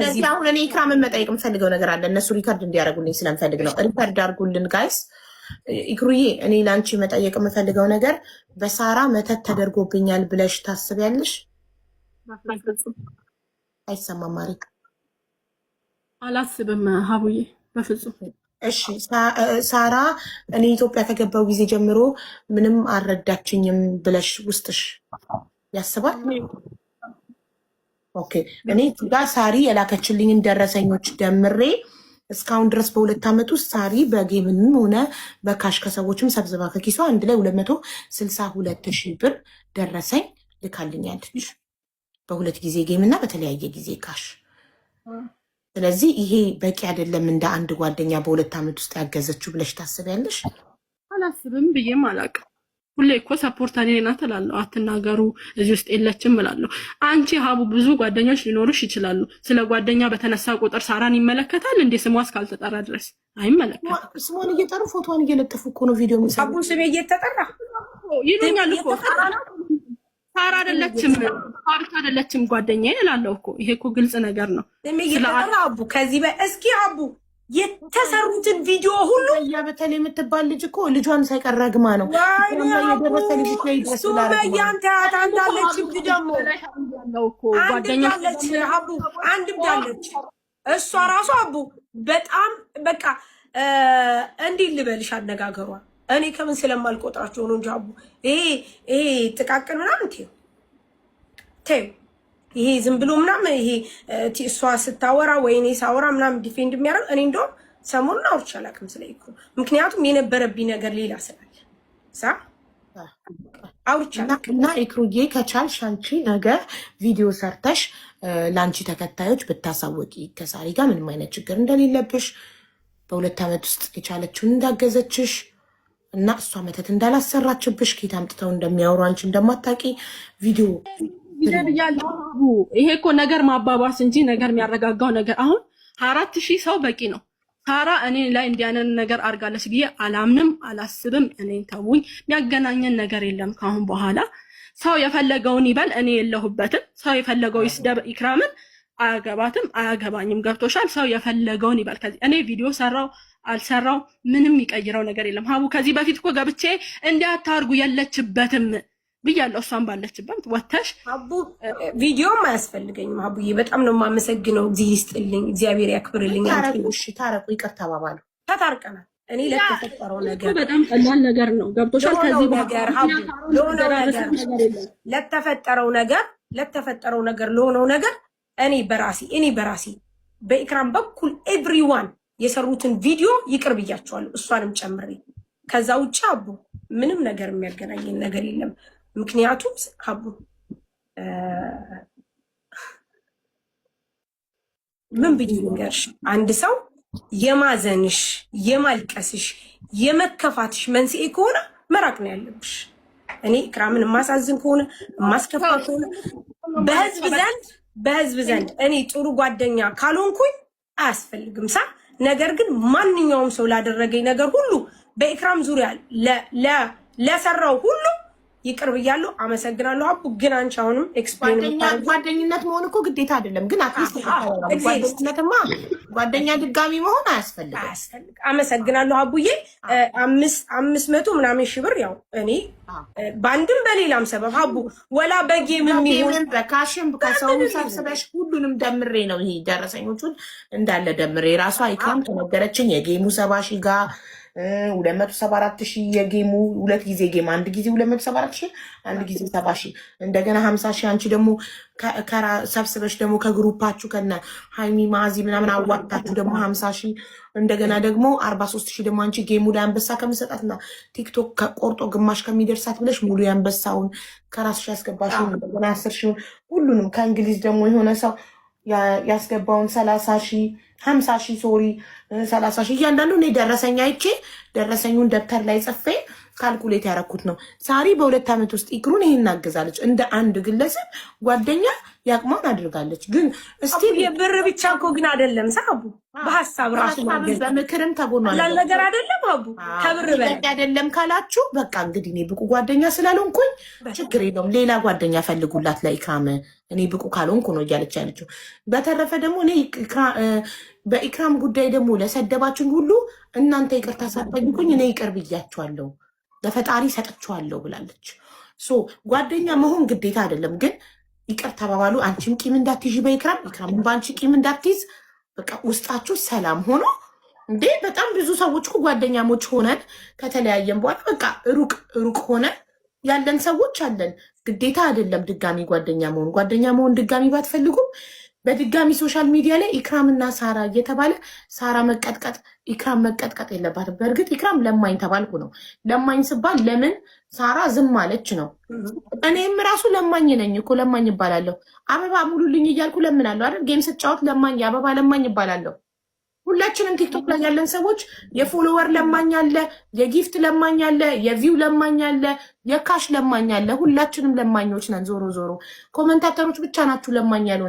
ስለዚህ አሁን እኔ ኢክራምን መጠየቅ የምፈልገው ነገር አለ። እነሱ record እንዲያደርጉልኝ ስለምፈልግ ነው። Record አድርጉልን guys። ኢክሩዬ፣ እኔ ለአንቺ መጠየቅ የምፈልገው ነገር በሳራ መተት ተደርጎብኛል ብለሽ ታስቢያለሽ? አይሰማም ማሪ። አላስብም ሀቡዬ፣ በፍጹም። እሺ ሳራ፣ እኔ ኢትዮጵያ ከገባው ጊዜ ጀምሮ ምንም አልረዳችኝም ብለሽ ውስጥሽ ያስባል? Okay፣ እኔ ጋ ሳሪ የላከችልኝን ደረሰኞች ደምሬ እስካሁን ድረስ በ2 ዓመት ውስጥ ሳሪ በ game ም ሆነ በ cash ከሰዎችም ሰብስባ ከኪሷ አንድ ላይ 262,000 ብር ደረሰኝ ልካልኛለች። በሁለት ጊዜ game እና በተለያየ ጊዜ cash። ስለዚህ ይሄ በቂ አይደለም እንደ አንድ ጓደኛ በ2 ዓመት ውስጥ ያገዘችው ብለሽ ታስቢያለሽ? አላስብም ብዬም አላውቅም። ሁሌ እኮ support እኔ ናት እላለሁ። አትናገሩ፣ እዚህ ውስጥ የለችም እላለሁ። አንቺ ሀቡ ብዙ ጓደኞች ሊኖሩሽ ይችላሉ። ስለ ጓደኛ በተነሳ ቁጥር ሳራን ይመለከታል እንዴ? ስሟ እስካልተጠራ ድረስ አይመለከትም። ስሟን እየጠሩ ፎቶዋን እየለጠፉ እኮ ነው ቪዲዮ የሚሰሩ። አቡ፣ ስሜ እየተጠራ ይሉኛል እኮ፣ ሳራ አይደለችም፣ ብቻ አይደለችም ጓደኛዬ እላለሁ እኮ። ይሄ እኮ ግልጽ ነገር ነው። ስሜ እየተጠራ አቡ፣ ከዚህ እስኪ አቡ የተሰሩትን ቪዲዮ ሁሉ ያ በተለይ የምትባል ልጅ እኮ ልጇን ሳይቀር ረግማ ነው የደረሰ ልጅ ላይ ድረስ ብላ ረግማ ነው። ሱመያን ተያት። አንድ አለች እብድ ደግሞ፣ አንድ እብድ አለች አቡ፣ አንድ እብድ አለች። እሷ ራሱ አቡ በጣም በቃ እንዲህ ልበልሽ አነጋገሯ እኔ ከምን ስለማልቆጥራቸው ነው እንጂ አቡ፣ ይሄ ጥቃቅን ምናምን ተይው ተይው። ይሄ ዝም ብሎ ምናምን ይሄ እሷ ስታወራ ወይ እኔ ሳወራ ምናምን defend የሚያደርግ፣ እኔ እንደውም ሰሞኑን አውርቼ አላውቅም ስለ ኢክሩ፣ ምክንያቱም የነበረብኝ ነገር ሌላ ስላለ ሳ አውርቼ አላውቅም። እና ኢክሩዬ፣ ከቻልሽ አንቺ ነገ ቪዲዮ ሰርተሽ ለአንቺ ተከታዮች ብታሳወቂ ከሳሪ ጋር ምንም አይነት ችግር እንደሌለብሽ፣ በ2 ዓመት ውስጥ የቻለችውን እንዳገዘችሽ እና እሷ መተት እንዳላሰራችብሽ፣ ከየት አምጥተው እንደሚያወሩ አንቺ እንደማታውቂ ቪዲዮ ብያለሁ። ይሄ እኮ ነገር ማባባስ እንጂ ነገር የሚያረጋጋው ነገር፣ አሁን 4,000 ሰው በቂ ነው። ሳራ እኔ ላይ እንዲያንን ነገር አድርጋለች ብዬ አላምንም፣ አላስብም። እኔን ተውኝ፣ የሚያገናኘን ነገር የለም ከአሁን በኋላ። ሰው የፈለገውን ይበል፣ እኔ የለሁበትም። ሰው የፈለገው ይስደብ ኢክራምን፣ አያገባትም፣ አያገባኝም። ገብቶሻል? ሰው የፈለገውን ይበል። ከዚህ እኔ ቪዲዮ ሰራው አልሰራው ምንም የሚቀይረው ነገር የለም። ሀቡ፣ ከዚህ በፊት እኮ ገብቼ እንዲያታርጉ የለችበትም ብያለሁ። እሷን ባለችበት ወተሽ አቡ፣ ቪዲዮም አያስፈልገኝም። አቡዬ፣ በጣም ነው የማመሰግነው። እግዚአብሔር ይስጥልኝ፣ እግዚአብሔር ያክብርልኝ። ታረቁ፣ እሺ ታረቁ፣ ይቅር ተባባሉ። ተታርቀናል። እኔ ለተፈጠረው ነገር በጣም ቀላል ነገር ነው። ገብቶሻል? ከዚህ ነገር አቡ፣ ለሆነው ነገር፣ ለተፈጠረው ነገር ለተፈጠረው ነገር ለሆነው ነገር እኔ በራሴ በኢክራም በኩል everyone የሰሩትን ቪዲዮ ይቅር ብያቸዋለሁ፣ እሷንም ጨምሬ። ከዛ ውጭ አቡ ምንም ነገር የሚያገናኘን ነገር የለም። ምክንያቱም አቡ ምን ብዬ ልንገርሽ፣ አንድ ሰው የማዘንሽ፣ የማልቀስሽ፣ የመከፋትሽ መንስኤ ከሆነ መራቅ ነው ያለብሽ። እኔ ኢክራምን የማሳዝን ከሆነ፣ የማስከፋ ከሆነ፣ በህዝብ ዘንድ እኔ ጥሩ ጓደኛ ካልሆንኩኝ አያስፈልግም ሳ። ነገር ግን ማንኛውም ሰው ላደረገኝ ነገር ሁሉ፣ በኢክራም ዙሪያ ለሰራው ሁሉ ይቅር ብያለሁ። አመሰግናለሁ። አቡ ግን አንቺ አሁንም explain ጓደኝነት መሆን እኮ ግዴታ አይደለም፣ ግን at least ጓደኝነትማ ጓደኛ ድጋሚ መሆን አያስፈልግም። አያስፈልግም። አመሰግናለሁ አቡዬ። 500 ምናምን ሺህ ብር ያው እኔ በአንድም በሌላም ሰበብ አቡ ወላ በ game የሚሆን በ cash ም ከሰው ሰብስበሽ ሁሉንም ደምሬ ነው፣ ይሄ ደረሰኞቹን እንዳለ ደምሬ ራሷ ኢክራም ተነገረችኝ። የ game ኡ 70,000 ጋር 274,000፣ የ game ኡ ሁለት ጊዜ game፣ አንድ ጊዜ 274,000፣ አንድ ጊዜ 70,000፣ እንደገና 50,000 አንቺ ደግሞ ሰብስበሽ ደግሞ ከ group ኣችሁ ከነ ሀይሚ ማዚ ምናምን አዋጣችሁ ደግሞ 50,000፣ እንደገና ደግሞ 43,000 ደግሞ አንቺ game ኡ ላይ አንበሳ ከምሰጣትና ቲክቶክ ቆርጦ ግማሽ ከሚደርሳት ብለሽ ሙሉ የአንበሳውን ከራስሽ ያስገባሽውን፣ እንደገና 10,000ውን፣ ሁሉንም ከእንግሊዝ ደግሞ የሆነ ሰው ያስገባውን 30,000፣ 50,000፣ sorry፣ 30,000፣ እያንዳንዱ እኔ ደረሰኝ አይቼ ደረሰኙን ደብተር ላይ ጽፌ calculate ያደረኩት ነው። ሳሪ በ2 ዓመት ውስጥ ኢክሩን ይሄን እናግዛለች። እንደ አንድ ግለሰብ ጓደኛ ያቅሟን አድርጋለች። ግን እስቲ የብር ብቻ እኮ ግን አይደለም ሳቡ። በሀሳብ ራሱ በሀሳብም በምክርም ተጎኗ ቀላል ነገር አይደለም። አቡ ከብር በላይ አይደለም ካላችሁ በቃ እንግዲህ እኔ ብቁ ጓደኛ ስላልሆንኩኝ ችግር የለውም፣ ሌላ ጓደኛ ፈልጉላት ለኢክራም፣ እኔ ብቁ ካልሆንኩ ነው እያለች ያለችው። በተረፈ ደግሞ እኔ በኢክራም ጉዳይ ደግሞ ለሰደባችን ሁሉ እናንተ ይቅርታ ሳትጠይቁኝ እኔ ይቅር ብያችኋለሁ፣ ለፈጣሪ ሰጥቼዋለሁ ብላለች። So ጓደኛ መሆን ግዴታ አይደለም፣ ግን ይቅር ተባባሉ። አንቺም ቂም እንዳትይዥ በኢክራም፣ ኢክራምም በአንቺ ቂም እንዳትይዝ፣ በቃ ውስጣችሁ ሰላም ሆኖ። እንዴ በጣም ብዙ ሰዎች እኮ ጓደኛሞች ሆነን ከተለያየን በኋላ በቃ ሩቅ ሩቅ ሆነን ያለን ሰዎች አለን። ግዴታ አይደለም ድጋሚ ጓደኛ መሆን። ጓደኛ መሆን ድጋሚ ባትፈልጉም በድጋሚ social media ላይ ኢክራምና ሳራ እየተባለ ሳራ መቀጥቀጥ ኢክራም መቀጥቀጥ የለባትም። በእርግጥ ኢክራም ለማኝ ተባልኩ ነው። ለማኝ ስባል ለምን ሳራ ዝም አለች ነው። እኔም ራሱ ለማኝ ነኝ እኮ፣ ለማኝ እባላለሁ። አበባ ሙሉልኝ እያልኩ ለምናለሁ አይደል? Game ስጫወት ለማኝ፣ የአበባ ለማኝ እባላለሁ። ሁላችንም ቲክቶክ ላይ ያለን ሰዎች የ follower ለማኝ አለ፣ የ gift ለማኝ አለ፣ የ view ለማኝ አለ፣ የ cash ለማኝ አለ። ሁላችንም ለማኞች ነን። ዞሮ ዞሮ commentator ኦች ብቻ ናችሁ ለማኝ ያልሆነ።